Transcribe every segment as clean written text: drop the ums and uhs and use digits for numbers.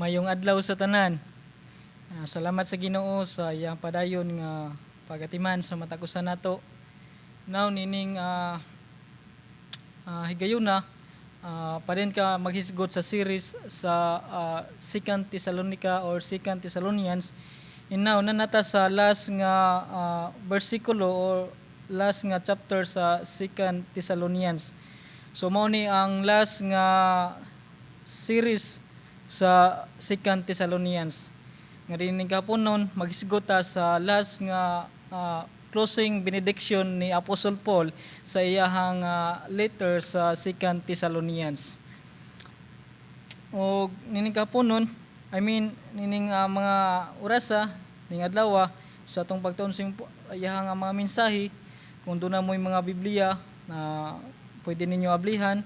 Mayong adlaw sa tanan. Salamat sa Ginoo sa iyang padayon nga pagatiman sa matag usa nato. Now nining higayuna, pa ka maghisgot sa series sa Second Thessalonica or Second Thessalonians. And now nanata sa last nga versikulo or last nga chapter sa Second Thessalonians. So mao ni ang last nga series sa Second Thessalonians. Nga din kahaponon, maghisgot ta sa last nga closing benediction ni Apostle Paul sa iyahang letter sa Second Thessalonians. O nining kahaponon, I mean nining mga orasa ning adlaw sa atong pagtuon sa iyahang mga mensahe, kung duna mo'y mga Biblia na pwede ninyo ablihan,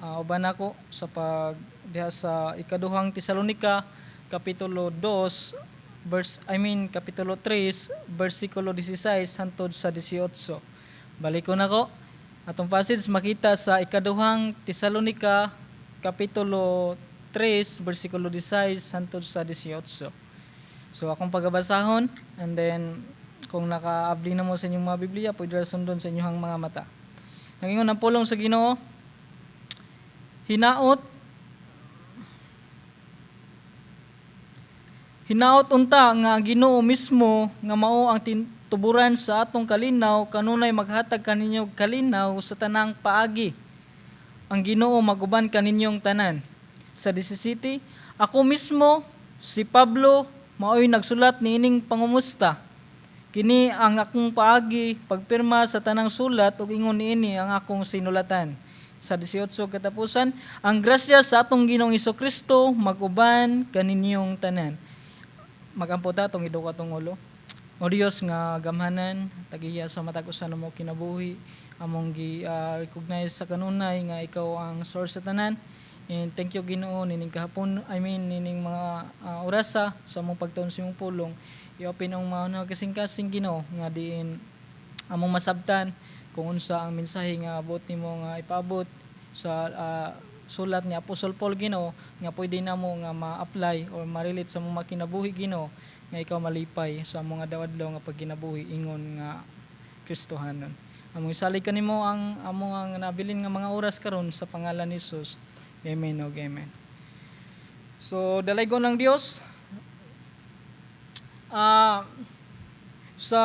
uban nako sa pag diha sa Ikaduhang Tesalonika, kapitulo 2 verse, I mean, kapitulo 3 versikulo 16 hantod sa 18. Balikon nako atong passage, makita sa Ikaduhang Tesalonika, kapitulo 3 versikulo 16 hantod sa 18. So akong pagabasahon, and then kung nakaabli na mo sa inyong mga Biblia, pwede ra sundon sa inyong mga mata. Nangingon ang pulong sa Ginoo: Hinaot unta nga ang Ginoo mismo nga mao ang tuburan sa atong kalinaw kanunay maghatag kaninyo kalinaw sa tanang paagi. Ang Ginoo maguban kaninyong tanan. Sa 17, ako mismo, si Pablo, maoy nagsulat niining pangumusta. Kini ang akong paagi pagpirma sa tanang sulat ug ingon niini ang akong sinulatan. Sa 18 katapusan, ang grasya sa atong Ginoong Kristo maguban kaninyong tanan. Magampo ta, atong iduko atong ulo. O Dios nga gamhanan, tagiya sa matag usa namo kinabuhi, among gi recognize sa kanunay nga ikaw ang source sa tanan. And thank you, Ginoo, nining kahapon, I mean nining mga orasa sa among pagtuon sa imong pulong. I-open ang mga kasing-kasing, Ginoo, nga diin among masabtan kung unsa ang mensahe nga buot nimo nga ipaabot sa sulat ni Apostol Paul, Ginoo, nga pwede namo nga ma-apply or ma-relate sa among kinabuhi, Ginoo, nga ikaw malipay sa among adlaw-adlaw nga pagkinabuhi ingon nga Kristohanon. Among isalig kanimo ang among ang nabilin nga mga oras karon sa pangalan ni Jesus. Amen ug amen. So dalaygon ng Dios. Sa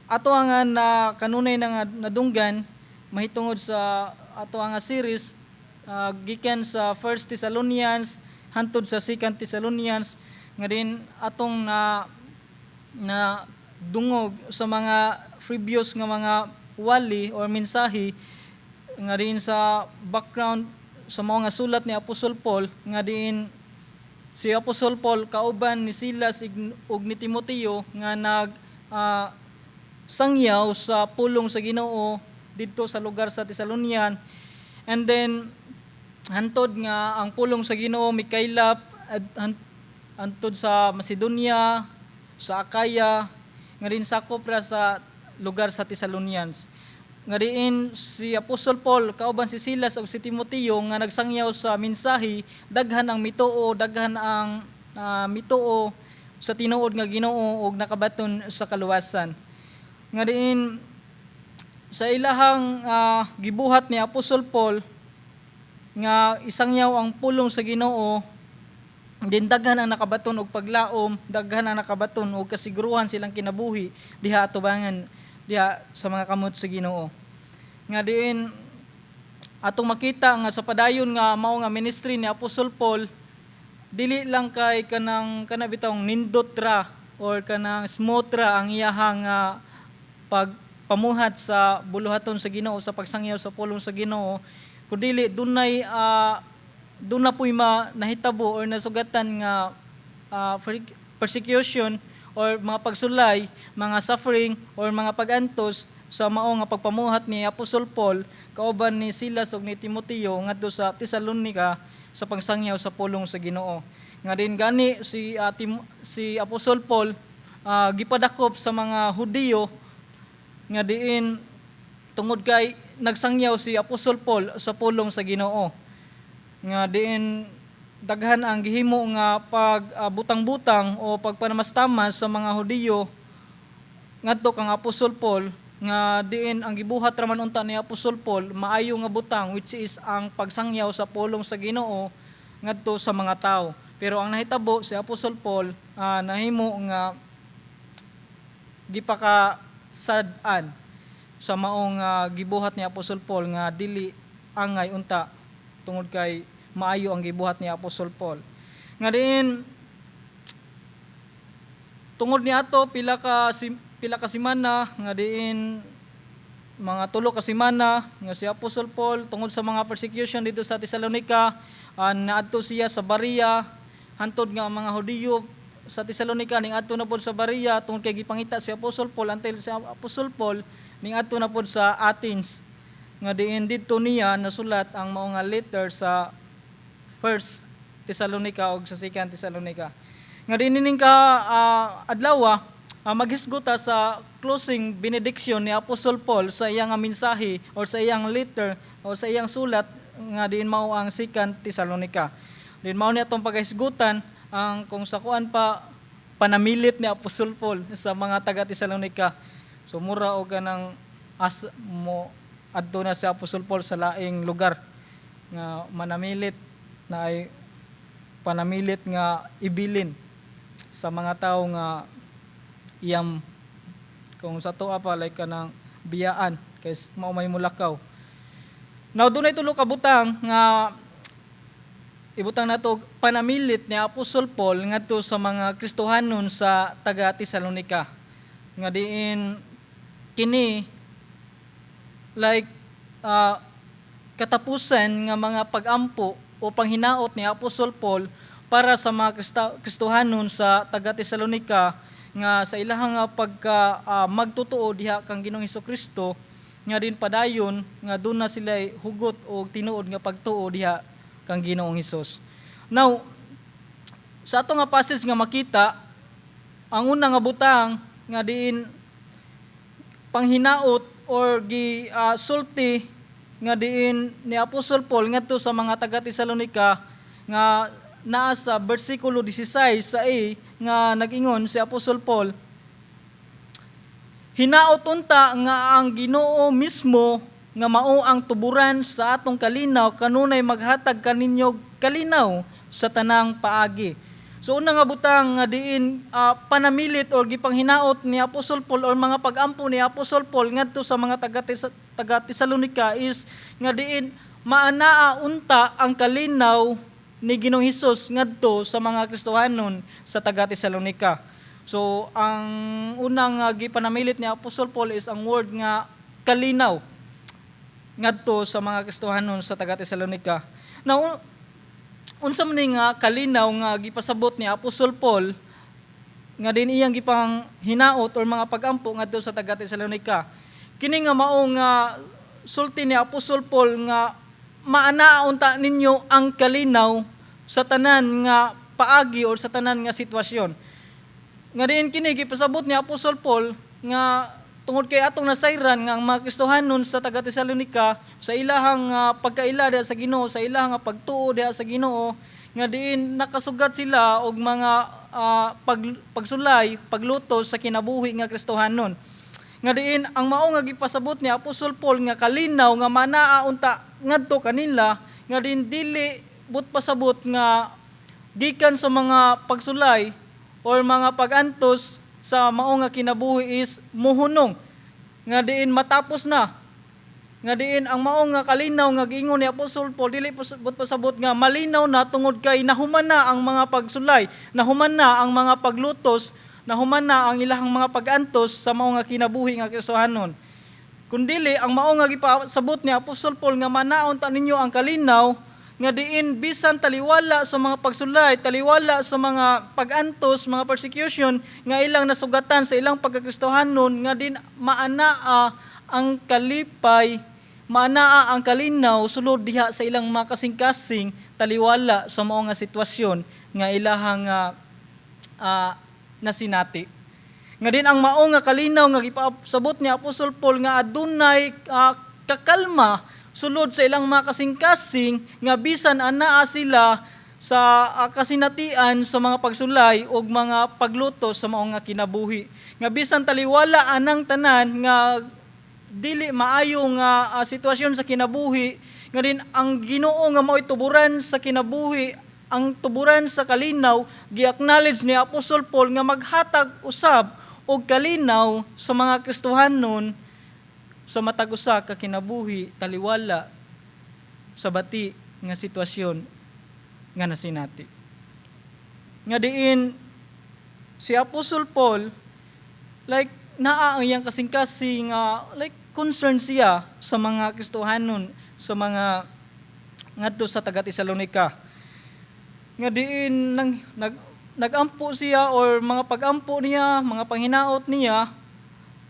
ato ang na kanunay na nga nadunggan mahitungod sa ato ang series gikan sa First Thessalonians hantod sa Second Thessalonians, nga din atong na na dungog sa mga previous nga mga wali or mensahe nga din sa background sa mga sulat ni Apostol Paul, nga diin si Apostol Paul kauban ni Silas ug ni Timoteo nga nag sangyaw sa pulong sa Ginoo didto sa lugar sa Thessalonian, and then hantod nga ang pulong sa Ginoo mikaylap hantod sa Macedonia, sa Acaya, nga din sakop ra sa lugar sa Thessalonians, nga diin si Apostol Paul kauban si Silas ug si Timoteo nga nagsangyaw sa mensahe, daghan ang mituo, daghan ang mituo sa tinuod nga Ginoo ug nakabaton sa kaluwasan, nga diin sa ilahang gibuhat ni Apostol Paul nga isangyaw ang pulong sa Ginoo din, daghan ang nakabaton og paglaom, daghan ang nakabaton og kasiguruhan silang kinabuhi diha atubangan diha sa mga kamot sa Ginoo, nga diin atong makita nga sa padayon nga mao nga ministry ni Apostol Paul, dili lang kay kanang kana bitawng nindot ra or kanang smooth ra ang iyahang pagpamuhat sa buluhaton sa Ginoo, sa pagsangyaw sa pulong sa Ginoo, kundili dunay duna po'y ma nahitabo or nasugatan nga persecution or mga pagsulay, mga suffering or mga pagantos sa mao nga pagpamuhat ni Apostol Paul kauban ni Silas ug ni Timoteo ngadto sa Tesalonica sa pagsangyaw sa pulong sa Ginoo. Nga din gani si si Apostol Paul gipadakop sa mga Hudiyo, nga diin tungod kay nagsangyaw si Apostol Paul sa pulong sa Ginoo, nga diin daghan ang gihimo nga pag butang-butang o pagpanamastamas sa mga Hudiyo ngadto kang Apostol Paul, nga diin ang gibuhat raman unta ni Apostol Paul maayo nga butang, which is ang pagsangyaw sa pulong sa Ginoo ngadto sa mga tao. Pero ang nahitabo, si Apostol Paul nahimo nga gipaka sad-an sa maong gibuhat ni Apostol Paul nga dili angay unta tungod kay maayo ang gibuhat ni Apostol Paul. Nga diin tungod ni ato pila ka semana, nga diin mga 3 ka semana nga si Apostol Paul, tungod sa mga persecution dito sa Thessalonica, naadto siya sa Berea, hantod nga ang mga Hudiyo sa Thessalonica ning adto na pod sa Berea tungod kay gipangita si Apostol Paul, until si Apostol Paul ning adto na pod sa Athens, nga diin didto niya nasulat ang mao nga letter sa First Thessalonica ug sa Second Thessalonica. Nga diin ning ka adlaw, maghisgot ta sa closing benediction ni Apostol Paul sa iyang nga mensahe or sa iyang letter o sa iyang sulat, nga diin mao ang Second Thessalonica. Diin mao ni atong paghisgutan ang kung sa kuan pa panamilit ni Apostol Paul sa mga taga Thessalonica. So mura og kanang as mo adto na si Apostol Paul sa laing lugar nga manamilit na ay panamilit nga ibilin sa mga tao nga iyang kung sa tuwa pa like kanang biyaan kay mao may mulakaw. Now, dunay tulo ka butang nga ibutang nato panamilit ni Apostol Paul ngadto sa mga Kristohanon sa taga Tesalonica, nga diin kini like katapusan nga mga pagampo o panghinaot ni Apostol Paul para sa mga Kristohanon sa taga Tesalonica nga sa ilahang nga pagka magtotoo diha kang Ginoong Kristo, nga din padayon nga doon na sila hugot og tinuod nga pagtuo diha kang Ginoong Hesus. Now, sa ato nga passage nga makita, ang una nga butang nga diin panghinaot or gi sulti nga diin ni Apostol Paul ngadto sa mga taga Tesalonica nga naa sa bersikulo 16 sa A, nga nag-ingon si Apostol Paul, "Hinaot unta nga ang Ginoo mismo nga mao ang tuburan sa atong kalinaw kanunay maghatag kaninyo kalinaw sa tanang paagi." So una nga butang nga diin panamilit or gipanghinaot ni Apostol Paul or mga pagampo ni Apostol Paul ngadto sa mga taga Tesalonica is nga diin maanaa unta ang kalinaw ni Ginoong Hesus ngadto sa mga Kristohanon sa taga Tesalonica. So ang unang gipanamilit ni Apostol Paul is ang word nga kalinaw ngadto sa mga Kristohanon sa taga Tesalonica. Now, unsa man ni nga kalinaw nga gipasabot ni Apostol Paul nga din iyang gipang hinaot or mga pagampo ngadto sa taga Tesalonica? Kini nga mao nga sulti ni Apostol Paul nga maanaa unta ninyo ang kalinaw sa tanan nga paagi or sa tanan nga sitwasyon. Nga diin kini gipasabot ni Apostol Paul nga tungod kay atong nasayran nga ang mga Kristohanon sa taga Tesalonica sa ilahang pagkaila diha sa Ginoo, sa ilahang pagtuo diha sa Ginoo, nga diin nakasugat sila og mga pagsulay, paglutos sa kinabuhi nga Kristohanon. Nga diin ang mao nga gipasabot ni Apostol Paul nga kalinaw nga manaa unta ngadto kanila, nga diin dili but pasabot nga gikan sa mga pagsulay or mga pagantos sa mao nga kinabuhi is muhunong, nga diin matapos na, nga diin ang mao nga kalinaw nga giingon ni Apostol Paul dili but pasabot nga malinaw na tungod kay nahuman na ang mga pagsulay, nahuman na ang mga paglutos, nahuman na ang ilahang mga pagantos sa mao nga kinabuhi nga Kristohanon. Kundili ang mao nga gipasabot ni Apostol Paul nga manaon ta ninyo ang kalinaw, nga diin bisan taliwala sa mga pagsulay, taliwala sa mga pagantos, mga persecution nga ilang nasugatan sa ilang pagkakristohanon, nga din maanaa ang kalipay, maanaa ang kalinaw sulod diha sa ilang mga kasing-kasing taliwala sa mao nga sitwasyon nga ilahang nasinati. Nga din ang mao nga kalinaw nga gipasabot ni Apostol Paul nga adunay kakalma sulod sa ilang mga kasing-kasing nga bisan anaa sila sa kasinatian sa mga pagsulay ug mga pagluto sa mao nga kinabuhi. Nga bisan taliwala anang tanan nga dili maayo nga sitwasyon sa kinabuhi, nga din ang Ginoo nga mao'y tuburan sa kinabuhi, ang tuburan sa kalinaw, gi-acknowledge ni Apostol Paul nga maghatag usab og kalinaw sa mga Kristohanon sa matag usa ka kinabuhi taliwala sa bati nga sitwasyon nga nasinati. Nga diin si Apostol Paul, like, naa ang iyang kasing-kasing nga, like, concern siya sa mga Kristohanon sa mga ngadto sa taga Tesalonica. Nga diin nang nagampo siya or mga pagampo niya, mga panghinaot niya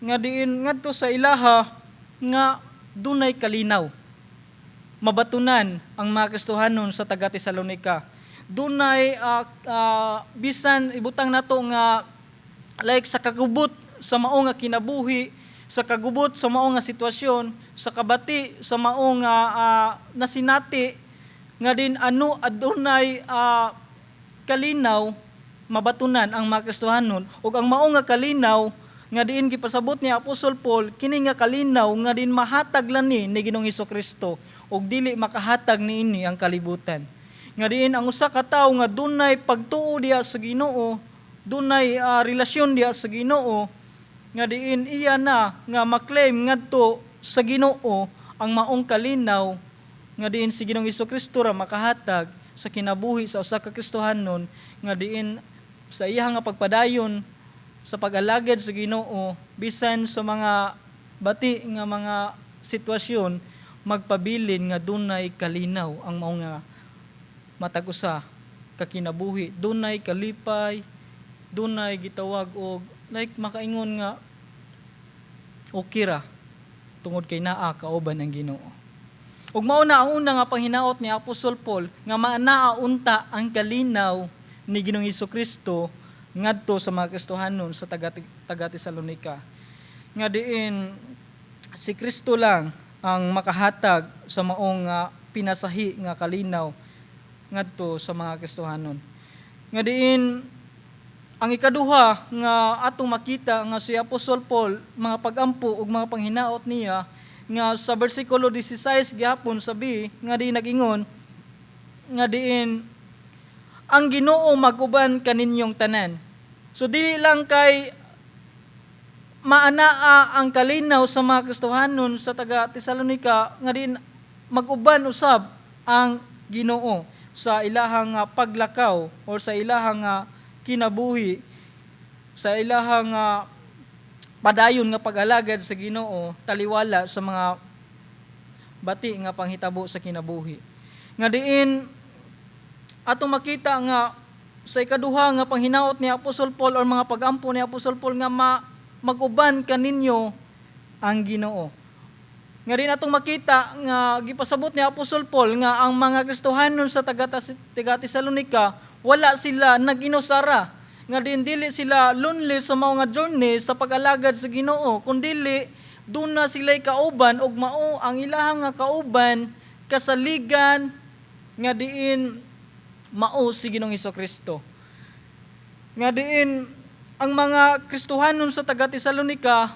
nga diin ngadto sa ilaha nga dunay kalinaw mabatunan ang mga Kristohanon sa taga Tesalonica. Dunay bisan ibutang nato nga, like, sa kagubot sa mao nga kinabuhi, sa kagubot sa mao nga sitwasyon, sa kabati sa mao nga nasinati, nga din ano adunay kalinaw mabatunan ang mga Kristohanon. Ug ang mao nga kalinaw nga diin gipasabot ni Apostol Paul, kini nga kalinaw nga din mahatag lang ni Ginoong Kristo ug dili makahatag niini ang kalibutan. Nga diin ang usa ka tawo nga dunay pagtuo diha sa Ginoo, dunay relasyon diha sa Ginoo, nga diin iya na nga maklaim ngadto sa Ginoo ang maong kalinaw nga diin si Ginoong Kristo ra makahatag sa kinabuhi sa usa ka Kristohanon, nga diin sa iya nga pagpadayon sa pag-alagad sa Ginoo bisan sa mga bati nga mga sitwasyon, magpabilin nga dunay kalinaw ang mao nga matag usa ka kinabuhi, dunay kalipay, dunay gitawag og, like, makaingon nga okay ra tungod kay naa kauban ang Ginoo. Ug mao na ang una nga panghinaot ni Apostol Paul nga maanaa unta ang kalinaw ni Ginoong Kristo ngadto sa mga Kristohanon sa taga Tesalonica. Nga diin si Kristo lang ang makahatag sa maong pinasahi nga kalinaw ngadto sa mga Kristohanon. Nga diin ang ikaduha nga atong makita nga si Apostol Paul, mga pagampo ug mga panghinaot niya nga sa bersikulo 16 gihapon sa B, nga diin nag-ingon nga diin ang Ginoo maguban kaninyong tanan. So dili lang kay maanaa ang kalinaw sa mga Kristohanon sa taga Tesalonica, nga diin maguban usab ang Ginoo sa ilahang paglakaw or sa ilahang kinabuhi, sa ilahang padayon nga pag-alagad sa Ginoo taliwala sa mga bati nga panghitabo sa kinabuhi. Nga diin atong makita nga sa ikaduha nga panghinaot ni Apostol Paul or mga pagampo ni Apostol Paul nga maguban kaninyo ang Ginoo. Nga din atong makita nga gipasabot ni Apostol Paul nga ang mga Kristohanon sa taga Tesalonica, wala sila nag-inusara. Nga din dili sila lonely sa mao nga journey sa pag-alagad sa Ginoo, kundili duna sila'y kauban ug mao ang ilahang nga kauban, kasaligan, nga diin mao si Ginoong Kristo. Nga diin ang mga Kristohanon sa taga Tesalonica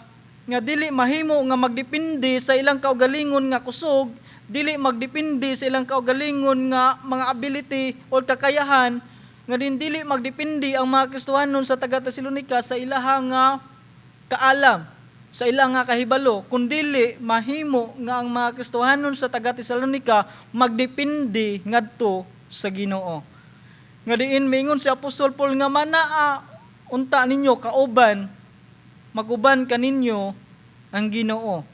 nga dili mahimo nga magdepende sa ilang kaugalingon nga kusog, dili magdepende sa ilang kaugalingon nga mga ability o kakayahan, nga din dili magdepende ang mga Kristohanon sa taga Tesalonica sa ilahang nga kaalam, sa ilang nga kahibalo, kundili mahimo nga ang mga Kristohanon sa taga Tesalonica magdepende ngadto sa Ginoo. Nga diin mingon si Apostol Paul nga manaa unta ninyo kauban, maguban kaninyo ang Ginoo.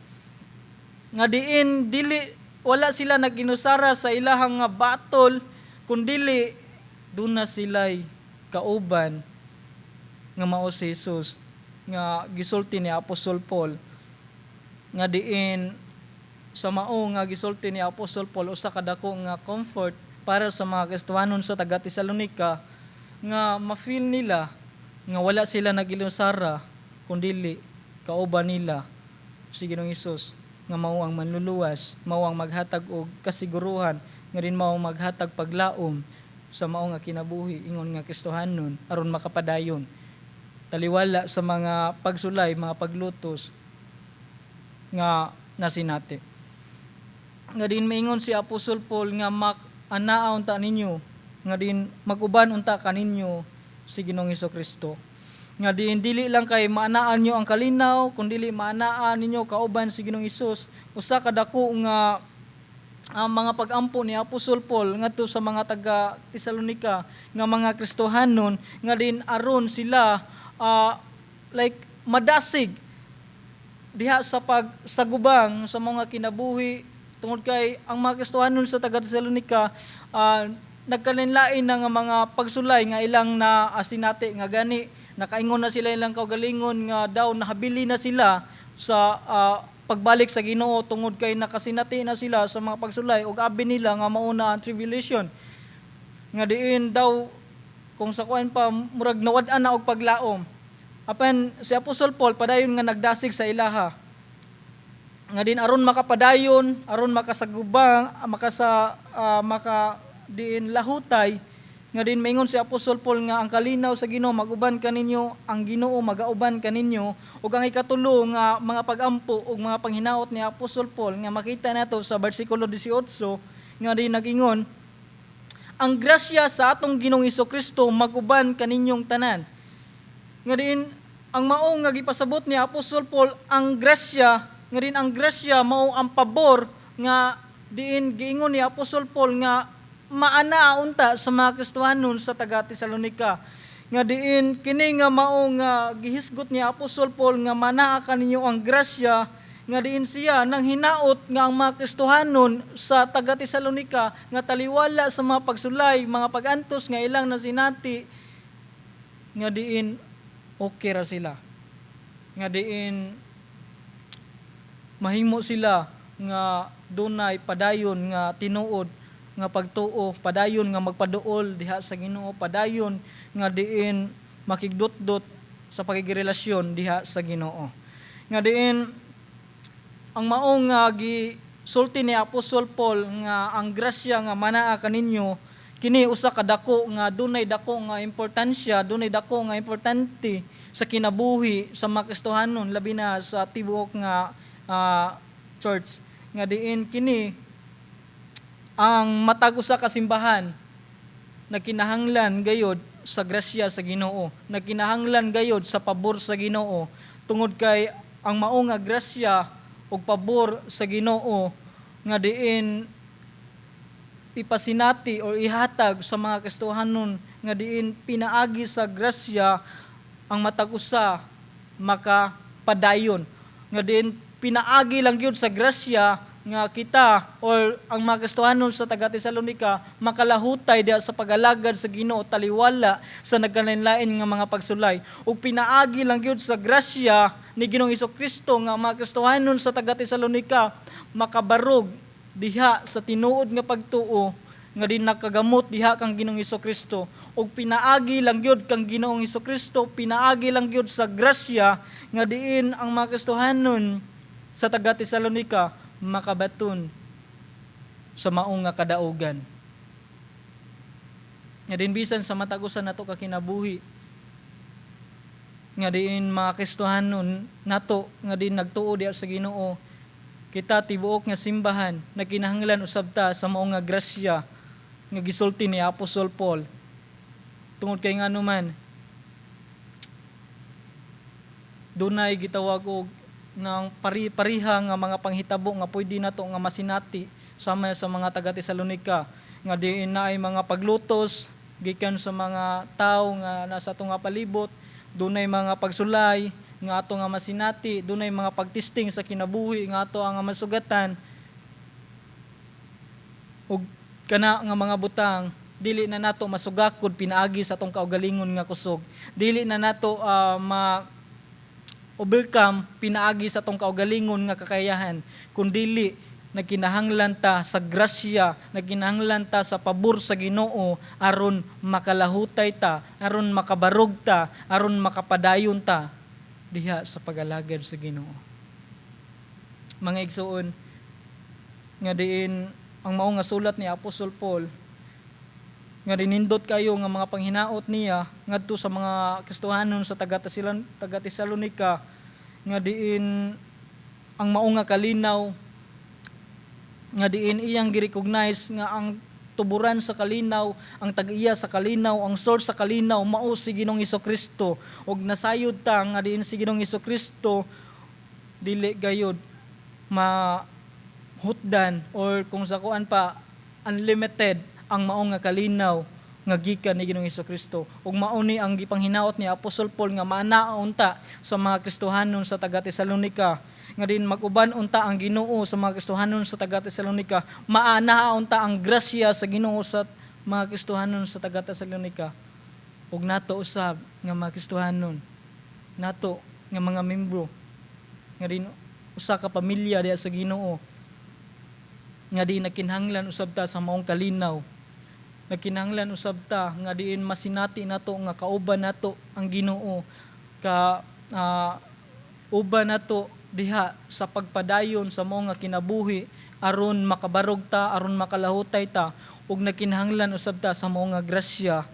Nga diin dili wala sila naginusara sa ilahang nga batol, kundili duna sila'y kauban nga mao si Jesus, nga gisulti ni Apostol Paul, nga diin sa mao nga gisulti ni Apostol Paul, usa ka dako nga comfort para sa mga Kristohanon sa taga Tesalonica nga ma-feel nila nga wala sila nagilusara, kundili kauban nila si Ginoong Hesus nga mao ang manluluwas, mao ang maghatag og kasiguruhan, nga din mao ang maghatag paglaom sa mao nga kinabuhi ingon nga Kristohanon aron makapadayon taliwala sa mga pagsulay, mga paglutos nga nasinati. Nga din maingon si Apostol Paul nga mak anaa unta ninyo, nga din maguban unta kaninyo si Ginoong Kristo. Nga diin dili lang kay maanaan nyo ang kalinaw, kun dili maanaan ninyo kauban si Ginoong Hesus. Usa ka dako nga ang mga pag-ampo ni Apostol Paul ngadto sa mga taga Tesalonica nga mga Kristohanon, nga din aron sila like madasig diha sa pagsagubang sa mga kinabuhi, tungod kay ang mga Kristohanon sa taga Tesalonica nagkalinlain na nga mga pagsulay nga ilang na asinati, nga gani nakaingon na sila ilang kaugalingon nga daw nahabili na sila sa pagbalik sa Ginoo, tungod kay nakasinati na sila sa mga pagsulay ug abi nila nga mauna ang tribulation, nga diin daw kung sa kuan pa murag nawad-an na og paglaom. Apan si Apostol Paul padayon nga nagdasig sa ilaha, nga din aron makapadayon, aron makasagubang, makasa maka diin lahutay, nga din maingon si Apostol Paul nga ang kalinaw sa Ginoo maguban kaninyo, ang Ginoo magauban kaninyo. Ug ang ikatulo nga mga pagampo ug mga panghinaot ni Apostol Paul nga makita nato sa bersikulo 18, nga din nagingon, "Ang grasya sa atong Ginoong Kristo maguban kaninyong tanan." Nga din ang mao nga gipasabot ni Apostol Paul ang grasya, nga din ang grasya mao ang pabor nga diin giingon ni Apostol Paul nga maana unta sa mga Kristohanon sa taga Tesalonica. Nga diin kini nga mao nga gihisgot ni Apostol Paul nga manaa kaninyo ang grasya, nga diin siya nang hinaot nga ang mga Kristohanon sa taga Tesalonica nga taliwala sa mga pagsulay, mga pagantos nga ilang nasinati, nga diin okay ra sila, nga diin mahimo sila nga dunay padayon nga tinuod nga pagtuo, padayon nga magpaduol diha sa Ginoo, padayon nga diin makigdot-dot sa pakigirelasyon diha sa Ginoo. Nga diin ang maong nga gisulti ni Apostol Paul nga ang grasya nga manaa kaninyo, kini usa ka dako nga dunay dako nga importansya, dunay dako nga importante sa kinabuhi sa mga Kristohanon, labi na sa tibuok nga church. Nga diin kini ang matag usa ka simbahan nagkinahanglan gayod sa grasya sa Ginoo, nagkinahanglan gayod sa pabor sa Ginoo, tungod kay ang mao nga grasya ug pabor sa Ginoo nga diin ipasinati o ihatag sa mga Kristohanon, nga diin pinaagi sa grasya ang matag usa makapadayon, nga diin pinaagi lang gyud sa grasya nga kita or ang mga Kristohanon sa taga Tesalonica makalahutay diha sa pag-alagad sa Ginoo taliwala sa nagkalain-lain nga mga pagsulay, ug pinaagi lang gyud sa grasya ni Ginoong Kristo nga mga Kristohanon sa taga Tesalonica makabarog diha sa tinuod nga pagtuo, nga din nakagamot diha kang Ginoong Kristo, ug pinaagi lang gyud kang Ginoong Kristo, pinaagi lang gyud sa grasya nga diin ang mga Kristohanon sa taga Tesalonica makabaton sa maong nga kadaugan. Nga din bisan sa matag usa nato ka kinabuhi, nga diin mga Kristohanon nato nga din nagtuo diha sa Ginoo, kita tibuok nga simbahan nagkinahanglan usab ta sa mao nga grasya nga gisulti ni Apostol Paul, tungod kay ngano man dunay gitawag og ng pariha nga mga panghitabo nga pwede nato nga masinati sama sa mga taga Tesalonica, nga diin naay mga paglutos gikan sa mga tawo nga nasa ato nga palibot, dunay mga pagsulay nga ato nga masinati, dunay mga pagtesting sa kinabuhi nga ato ang masugatan, ug kana nga mga butang dili na nato masugakod pinaagi sa atong kaugalingon nga kusog, dili na nato ma overcome pinaagi sa atong kaugalingon nga kakayahan, kundili nagkinahanglan ta sa grasya, nagkinahanglan ta sa pabor sa Ginoo aron makalahutay ta, aron makabarog ta, aron makapadayon ta diha sa pag-alagad sa Ginoo. Mga igsuon, nga diin ang mao nga sulat ni Apostol Paul Nga dinindot kayo nga mga panghinaot niya ngadto sa mga Kristohanon sa taga Tesalonika, nga diin ang mao nga kalinaw, nga diin iyang gi-recognize nga ang tuburan sa kalinaw, ang tag-iya sa kalinaw, ang source sa kalinaw mao si Ginoong Kristo. Ug nasayod ta nga diin si Ginoong Kristo dili gayud mahutdan or kung sa kuan pa, unlimited ang mao nga kalinaw nga gikan ni Ginoong Kristo. Ug mao ni ang gipanghinaot ni Apostol Paul nga maanaa unta sa mga Kristohanon sa taga Tesalonika, nga din mag-uban unta ang Ginoo sa mga Kristohanon sa taga Tesalonika, maanaa unta ang grasya sa Ginoo sa mga Kristohanon sa taga Tesalonika ug nato usab nga mga Kristohanon, nato nga mga membro, nga din usa ka pamilya diha sa Ginoo, nga di nagkinahanglan usab ta sa maong kalinaw. Nagkinahanglan usab ta nga diin masinati nato nga kauban nato ang Ginoo, ka uban nato diha sa pagpadayon sa mao nga kinabuhi aron makabarog ta, aron makalahutay ta, ug nagkinahanglan usab ta sa mao nga grasya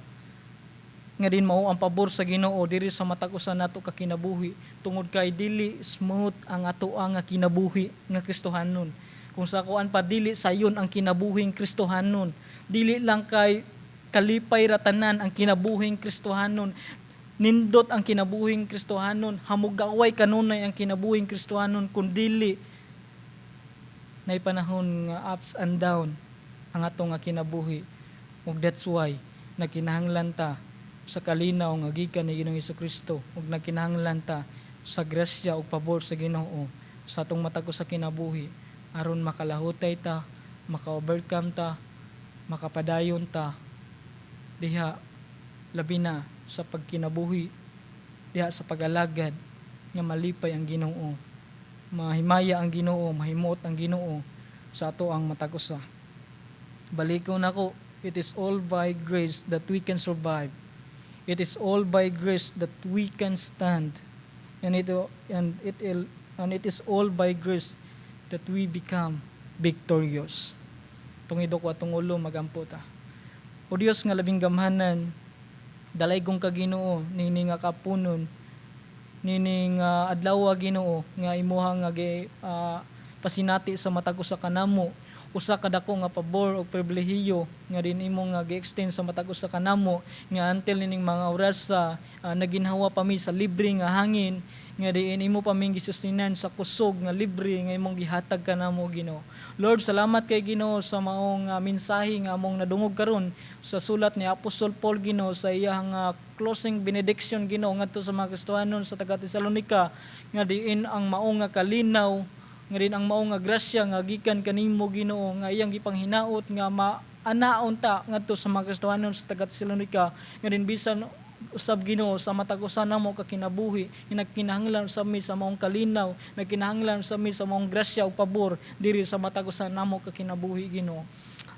nga din mao ang pabor sa Ginoo diri sa matag usa nato ka kinabuhi, tungod kay dili smooth ang atoa nga kinabuhi nga Kristohanon. Kung sa kuan pa, dili sayon ang kinabuhing Kristohanon. Dili lang kay kalipay ra tanan ang kinabuhing Kristohanon. Nindot ang kinabuhing Kristohanon, hamugaway kanunay ang kinabuhing Kristohanon, kun dili nay panahon nga ups and down ang ato nga kinabuhi. Ug that's why nagkinahanglan ta sa kalinaw nga gikan ni Ginoong Kristo ug nagkinahanglan ta sa grasya ug pabor sa Ginoo sa atong matag usa kinabuhi aron makalahutay ta, maka-overcome ta, makapadayon ta diha, labi na sa pagkinabuhi diha sa pag-alagad, nga malipay ang Ginoo, mahimaya ang Ginoo, mahimuot ang Ginoo sa ato ang matag usa. Balikon nako, it is all by grace that we can survive. It is all by grace that we can stand. And it is all by grace that we become victorious. Tungidok ko atong ulo, magampo ta. O Dios nga labing gamhanan, dalaygong ka, Ginoo, nini nga kapunon, nini nga adlaw, Ginoo, nga imuha nga gi pasinati sa matag usa kanamo, usa ka dako nga pabor o pribilehiyo nga din imo nga gi-extend sa matag usa kanamo, nga until nining mga oras naginhawa pa mi sa libre nga hangin, nga diin imo pa ming gisustinan sa kusog nga libre nga imong gihatag kanamo, Ginoo. Lord, salamat kay, Ginoo, sa maong mensahe nga among nadungog karon sa sulat ni Apostol Paul, Ginoo, sa iyang closing benediction, Ginoo, ngadto sa mga Kristohanon sa taga Tesalonika, nga diin ang maong nga kalinaw, nga din ang mao nga grasya nga gikan kanimo, Ginoo, nga iyang gipanghinaot nga maanaon ta ngadto sa mga Kristohanon sa taga Tesalonika, nga din bisan usab, Ginoo, sa matag usa namo ka kinabuhi nga nagkinahanglan usab mi sa maong kalinaw, nagkinahanglan usab mi sa maong grasya ug pabor diri sa matag usa namo ka kinabuhi, Ginoo.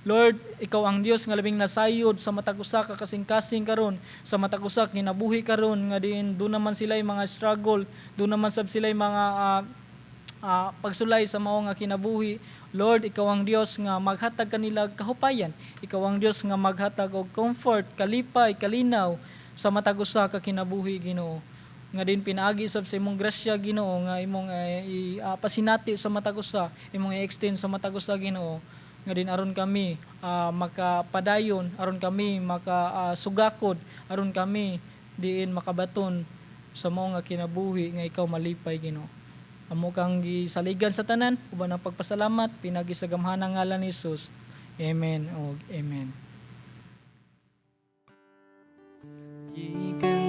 Lord, ikaw ang Dios nga labing nasayod sa matag usa ka kasing-kasing karon, sa matag usa kinabuhi karon, nga diin do naman sila mga struggle, do naman sab sila mga pagsulay sa mao nga kinabuhi. Lord, ikaw ang Dios nga maghatag kanila kahupayan. Ikaw ang Dios nga maghatag og comfort, kalipay, kalinaw sa matag usa ka kinabuhi, Ginoo. Nga din pinaagi sab sa imong grasya, Ginoo, nga imong pasinati sa matag usa, imong i-extend sa matag usa, Ginoo, nga din aron kami makapadayon, aron kami makasugakod, aron kami diin makabaton sa mao nga kinabuhi nga ikaw malipay, Ginoo. Amo kang gisaligan sa tanan uban ang pagpasalamat pinagi sa gamhanang ngalan ni Jesus. Amen ug amen. Gikan